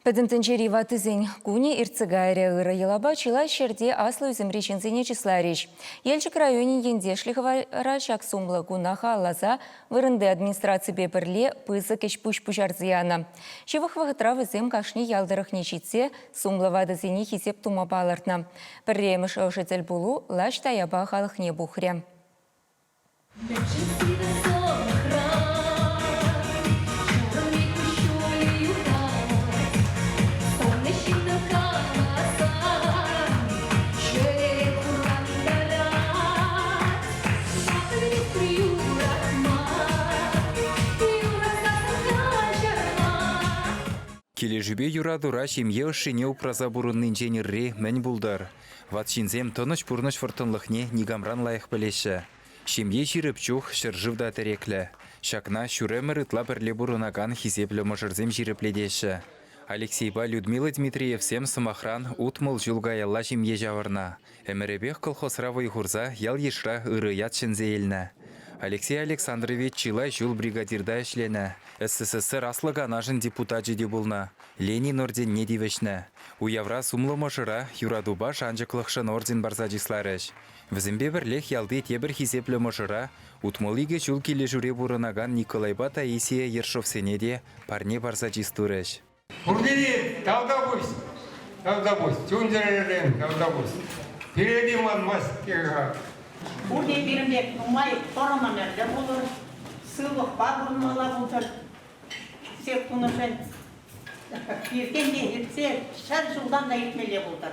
Пӗтӗм тӗнчери ваттисен кунӗ иртсе кайрӗ. Ырӑ йӑлапа чылай ҫӗрте аслӑ ӳсӗмри ҫынсене чысларӗҫ. Елчӗк районӗн ентешлӗхӗ вара ҫак сумлӑ куна халалласа вырӑнти администраципе пӗрле пысӑк ӗҫ-пуҫ пуҫарса янӑ. Ҫывӑх вӑхӑтра вӗсем кашни ял тӑрӑхне ҫитсе сумлӑ ватӑсене хисеп тума палӑртнӑ. Пӗрремӗш ӑшӑ тӗлпулу Лащ Таяпа халӑхне пухрӗ. Килӗшӳпе юратура ҫемье ӑшшине упраса пурӑннинчен ырри мӗн пултӑр? Ват ҫынсем тӑнӑҫ пурнӑҫ вӑрттӑнлӑхне никамран лайӑх пӗлеҫҫӗ. Ҫемье ҫирӗп чух ҫӗршыв та тӗреклӗ. Ҫакна ҫур ӗмӗр ытла пӗрле пурӑнакан хисеплӗ мӑшӑрсем ҫирӗплетеҫҫӗ. Алексейпа Людмила Дмитриевсем, сӑмахран, 60 ҫул каялла ҫемье ҫавӑрнӑ. Ӗмӗрӗпех колхозра вӑй хурса ял-йышра ырӑ ят ҫӗнсе илнӗ. Алексей Александрович чылай ҫул бригадирта ӗҫленӗ, СССР Аслӑ Канашӗн депутачӗ те пулнӑ, Ленин орденне тивӗҫнӗ. Уявра сумлӑ мӑшӑра Юратупа шанчӑклӑхшӑн орден парса чысларӗҫ. Вӗсемпе пӗрлех ялти тепӗр хисеплӗ мӑшӑра, 62 ҫул килӗшӳре пурӑнакан Николайпа Таисия Ершовсене те парне парса чыс турӗҫ. Пурне те тавтапуҫ, тавтапуҫ, чун-чӗререн тавтапуҫ. Пире те манмасть-ха. Пурте пирӗн пек нумай вӑрӑм ӗмӗрлӗ пулӑр, сывлӑхпа пурӑнмалла пултӑр. Всех тунӑшӑн пиртен те иртсе ҫӗр ҫултан та иртмелле пултӑр.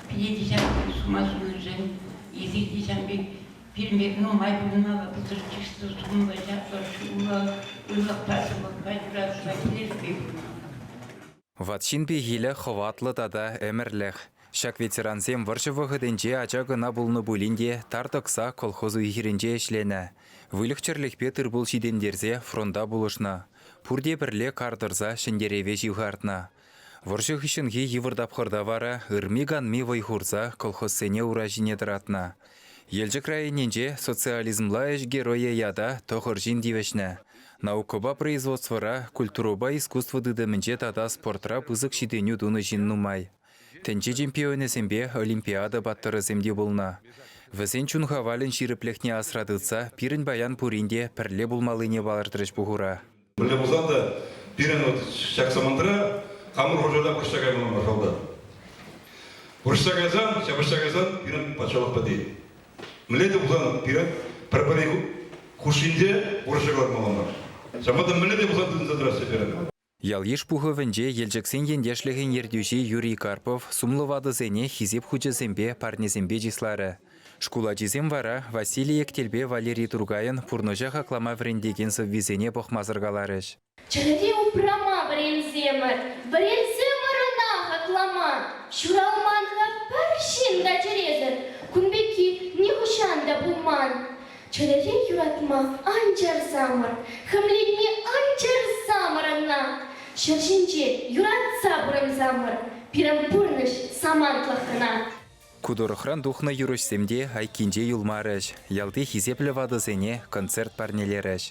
Пире те ҫав пек сума суннӑшӑн, эсир те ҫав пек пирӗн пек нумай пурӑнмалла пултӑр, чыслӑ, сумлӑ, чаплӑ, ҫуллӑ, ырлӑхпа, сывлӑхпа, юратупа килӗшӳпе пурӑнмалла. Ват ҫын пехилӗ хӑватлӑ тата ӗмӗрлӗх. Ҫак ветерансем вӑрҫӑ вӑхӑтӗнче ача кӑна пулнӑ пулин те тар тӑкса колхоз уй-хирӗнче ӗҫленӗ. Выльӑх-чӗрлӗхпе тыр-пул ҫитӗнтерсе фронта пулӑшнӑ. Пурте пӗрле кар тӑрса ҫӗнтерӗве ҫывхартнӑ. Вӑрҫӑ хыҫҫӑнхи йывӑр тапхӑрта вара ырми-канми вӑй хурса колхозсене ура ҫине тӑратнӑ. Елчӗк районӗнче Социализмла ӗҫ геройӗ ята тӑхӑр ҫын тивӗҫнӗ. Наукӑпа производствӑра, культурӑпа искусство тытӑмӗнче тата спортра пысӑк ҫитӗнӳ тунӑ ҫын нумай. Тӗнче чемпионӗсемпе Олимпиада паттӑрӗсем те пулнӑ. Вӗсен чун-хавалӗн ҫирӗплӗхне асра тытса пирӗн паян пурин те пӗрле пулмаллине палӑртрӗҫ пухура. Мӗнле пулсан та пирӗн вот ҫак самантра хамӑр хушӑра вӑрҫса каймалла мар шалта. Вӑрҫса кайсан, ҫапӑҫса кайсан пирӗн патшалӑх пӗтет. Мӗнле те пулсан пирӗн пӗр-пӗрин хушшинче вӑрҫӑ кӑлармалла мар. Ҫавӑнпа та мӗнле те пулсан тытӑнса тӑраҫҫӗ пирӗн. Ял-йыш пухӑвӗнче Елчӗксен ентешлӗхӗн ертӳҫи Юрий Карпов сумлӑ ватӑсене Хисеп хучӗсемпе, парнесемпе чысларӗ. Шкул ачисем вара Василий Эктелпе Валерий Туркайӑн пурнӑҫа хаклама вӗрентекен сӑввисене пӑхмасӑр каларӗҫ. Чӗрере упрама вӗренсемӗр, вӗренсемӗр ӑна хаклама. Ҫуралман-ха пӗр ҫын та чӗресӗр, кун пекки нихӑҫан та пулман. Чӗрере юратма ан чарсамӑр, хӗмленме ан чарсамӑр ӑна. Ҫӗр ҫинче юратса пурӑнсамӑр, пирӗн пурнӑҫ самантлӑх кӑна. Ку тӑрӑхран тухнӑ юрӑҫсем те айккинче юлмарӗҫ, ялти хисеплӗ ватӑсене концерт парнелерӗҫ.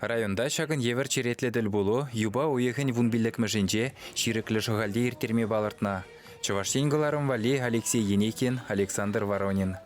Районта ҫакӑн евӗр черетлӗ тӗлпулу юпа уйӑхӗн вунпиллӗкмӗшӗнче Ҫирӗклӗ Шӑхальте ирттерме палӑртнӑ. Чӑваш Ен кӑларӑм валли Алексей Енейкин, Александр Воронин.